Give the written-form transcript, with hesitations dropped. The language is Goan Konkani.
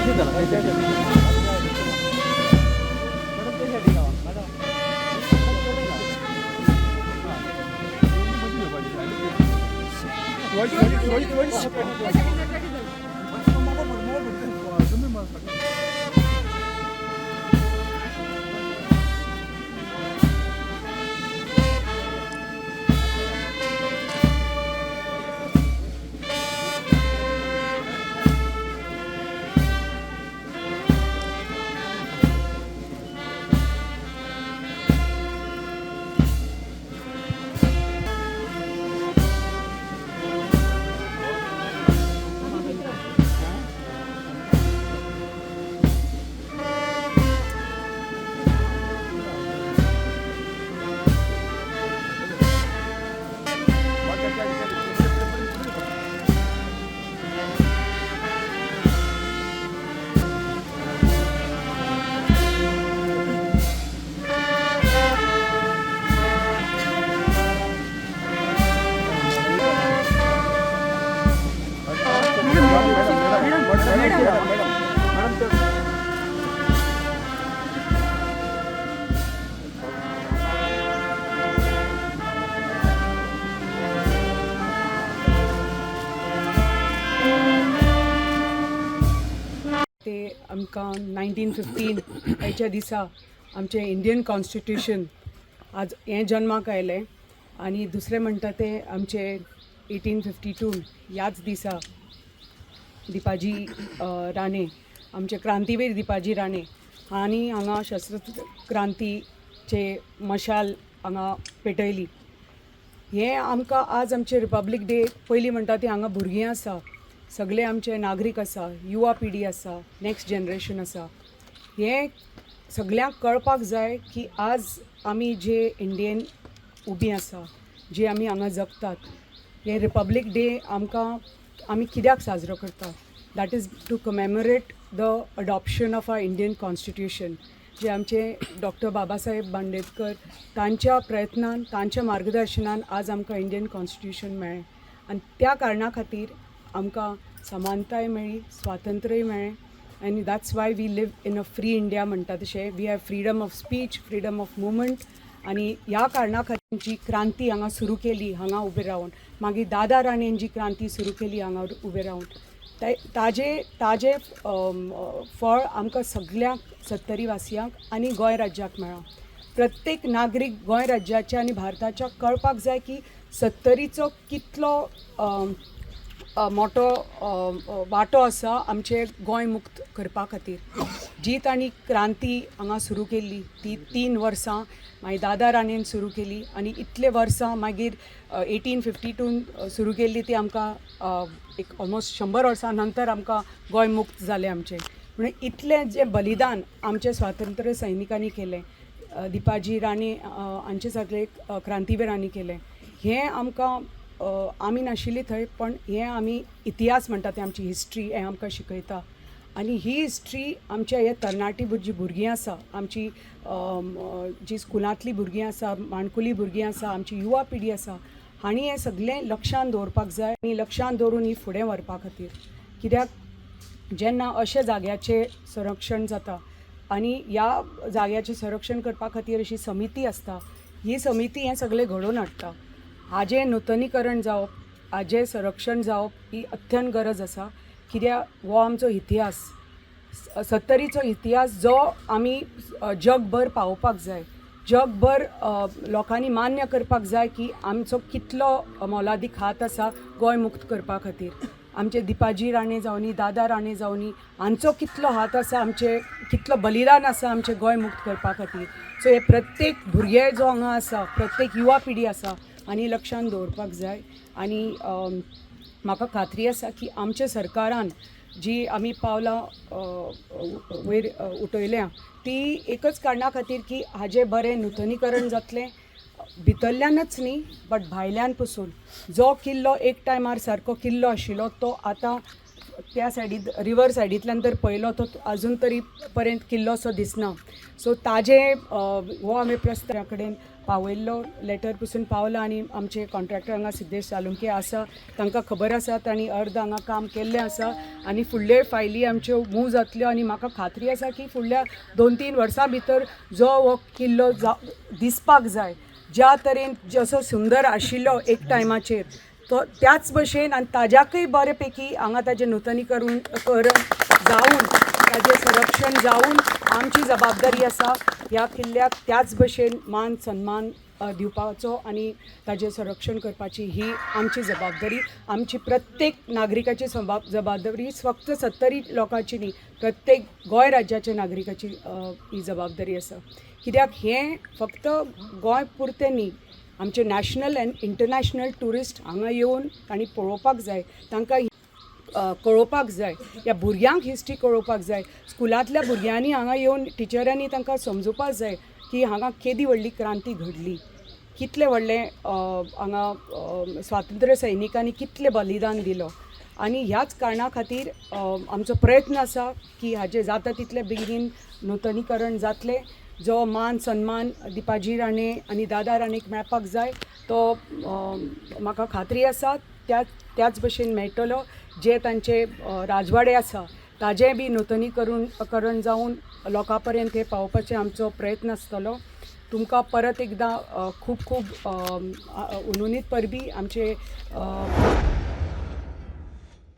तशें जाला. मॅडम, ते सायडीन रावा मॅडम. शिवाजी, शिवाजी, शिवाजी. मॅडम. ते आमकां 1915 हेच्या दिसा आमचें इंडियन कॉन्स्टिट्यूशन आज हें जन्माक आयलें. आनी दुसरें म्हणटा तें आमचे 1852 ह्याच दिसा दिपाजी राणे, आमचे क्रांतीवीर दिपाजी राणे हांणी हांगा शस्त्र क्रांतीचे मशाल हांगा पेटयली. हें आमकां आज आमचें रिपब्लीक डे पयलीं म्हणटा ती हांगा भुरगीं आसा, सगळे आमचे नागरीक आसा, युवा पिढी आसा, नॅक्स्ट जनरेशन आसा. हें सगल्यांक कळपाक जाय की आज आमी जे इंडियन उबीं आसा, जे आमी हांगा जगतात, हे रिपब्लीक डे आमकां आमी कित्याक साजरो करता? That is to commemorate the adoption of our Indian Constitution, जे आमचे डॉक्टर बाबासाहेब आंबेडकर तांच्या प्रयत्नान, तांच्या मार्गदर्शनान आज आमकां इंडियन कॉन्स्टिट्यूशन मेळ्ळें. आनी त्या कारणा खातीर आमकां समानताय मेळ्ळी, स्वातंत्र्य मेळ्ळें आनी that's why we live in a free India म्हणटा तशें. We have freedom of speech, freedom of movement. आनी ह्या कारणा खातीर जी क्रांती हांगा सुरू केली हांगा उबे रावन, मागीर दादा राणेन जी क्रांती सुरू केली हांगा उबे रावन, ते ताजे फळ आमकां सगळ्यांक सत्तरी वासियांक आनी गोंय राज्याक मेळ्ळां. प्रत्येक नागरीक गोंय राज्याच्या आनी भारताच्या कळपाक जाय की सत्तरीचो कितलो मोटो वांटो आसा आमचें गोंय मुक्त करपा खातीर. जी तांणी क्रांती हांगा सुरू केल्ली ती 3 वर्सां मागीर दादा राणेन सुरू केली आनी इतले वर्सां मागीर 1852न सुरू केल्ली ती आमकां एक ऑलमोस्ट 100 वर्सां नंतर आमकां गोंय मुक्त जालें आमचें. म्हणून इतलें जें बलिदान आमचे स्वातंत्र्य सैनिकांनी केलें, दिपाजी राणे हांचे सगळे क्रांतीविरांनी केलें, हें आमकां आमी नाशिल्ली थंय, पण हें आमी इतिहास म्हणटा तें आमची हिस्ट्री हें आमकां शिकयता. आनी ही हिस्ट्री आमच्या हे तरणाटी जी भुरगीं आसा, आमची जी स्कुलांतलीं भुरगीं आसा, माणकुलीं भुरगीं आसा, आमची युवा पिढी आसा, हांणी हें सगळें लक्षांत दवरपाक जाय आनी लक्षांत दवरून ही फुडें व्हरपा खातीर. कित्याक जेन्ना अशा जाग्याचें संरक्षण जाता आनी ह्या जाग्याचें संरक्षण करपा खातीर अशी समिती आसता, ही समिती हें सगळें घडोवन हाडटा. हाजें नुतनीकरण जावप, हाजें संरक्षण जावप ही अत्यंत गरज आसा. कित्याक हो आमचो इतिहास, सत्तरीचो इतिहास जो आमी जगभर पावोवपाक जाय. जगभर लोकांनी मान्य करपाक जाय की आमचो कितलो मोलादीक हात आसा गोंय मुक्त करपा खातीर. आमचे दिपाजी राणे जावनी, दादा राणे जावनी, हांचो कितलो हात आसा, आमचे कितलो बलिदान आसा आमचें गोंय मुक्त करपा खातीर. सो हे प्रत्येक भुरगे जो हांगा आसा, प्रत्येक युवा पिढी आसा आनी लक्षांत दवरपाक जाय. आनी म्हाका खात्री आसा की आमच्या सरकारान जी आमी पावलां वयर उठयल्या ती एकच कारणा खातीर की हाजें बरें नुतनीकरण जातलें, भितरल्यानच न्ही बट भायल्यान पसून. जो किल्लो एक टायमार सारको किल्लो आशिल्लो तो आतां त्या सायडीत, रिवर सायडींतल्यान जर पळयलो तो अजून तरी पर्यंत किल्लोसो दिसना. सो ताजें हो आमी प्रस्ता कडेन पावयल्लो लेटर पसून पावला आनी आमचे कॉन्ट्रॅक्टर हांगा सिद्धेश सालुंके आसा, तांकां खबर आसा, तांणी अर्द हांगा काम केल्लें आसा आनी फुडले फायली आमच्यो मूव जातल्यो. आनी म्हाका खात्री आसा की फुडल्या 2-3 वर्सां भितर जो हो किल्लो दिसपाक जाय, ज्या तरेन जसो सुंदर आशिल्लो एक टायमाचेर, तो त्याच भशेन आनी ताज्याकय बरे पैकी हांगा ताजें नुतनीकरण करण जावन ताजें संरक्षण जावन आमची जबाबदारी आसा ह्या किल्ल्याक त्याच भशेन मान सन्मान दिवपाचो आनी ताजें संरक्षण करपाची ही आमची जबाबदारी, आमची प्रत्येक नागरिकाची जबाबदारी, फक्त सत्तरी लोकांची न्ही, प्रत्येक गोंय राज्याच्या नागरिकाची ही जबाबदारी आसा. कित्याक हें फक्त गोंय पुरतें न्ही, आमचे नॅशनल एंड इंटरनॅशनल ट्युरिस्ट हांगा येवन तांणी पळोवपाक जाय, तांकां कळोवपाक जाय, ह्या भुरग्यांक हिस्ट्री कळोवपाक जाय. स्कुलांतल्या भुरग्यांनी हांगा येवन टिचरांनी तांकां समजोवपाक जाय की हांगा केदी व्हडली क्रांती घडली, कितले व्हडले हांगा स्वातंत्र्य सैनिकांनी कितलें बलिदान दिलो. आनी ह्याच कारणा खातीर आमचो प्रयत्न आसा की हाजें जाता तितले बेगीन नुतनीकरण जातलें, जो मान सन्मान दिपाजी राणे आनी दादा राणेक मेळपाक जाय तो म्हाका खात्री आसा त्याच भशेन मेळटलो. जे तांचे राजवाडे आसा ताजें बी नुतनीकरण करण जावन लोकां पर्यंत हें पावोवपाचें आमचो प्रयत्न आसतलो. तुमकां परत एकदां खूब खूब उनुनीत परबी आमचे.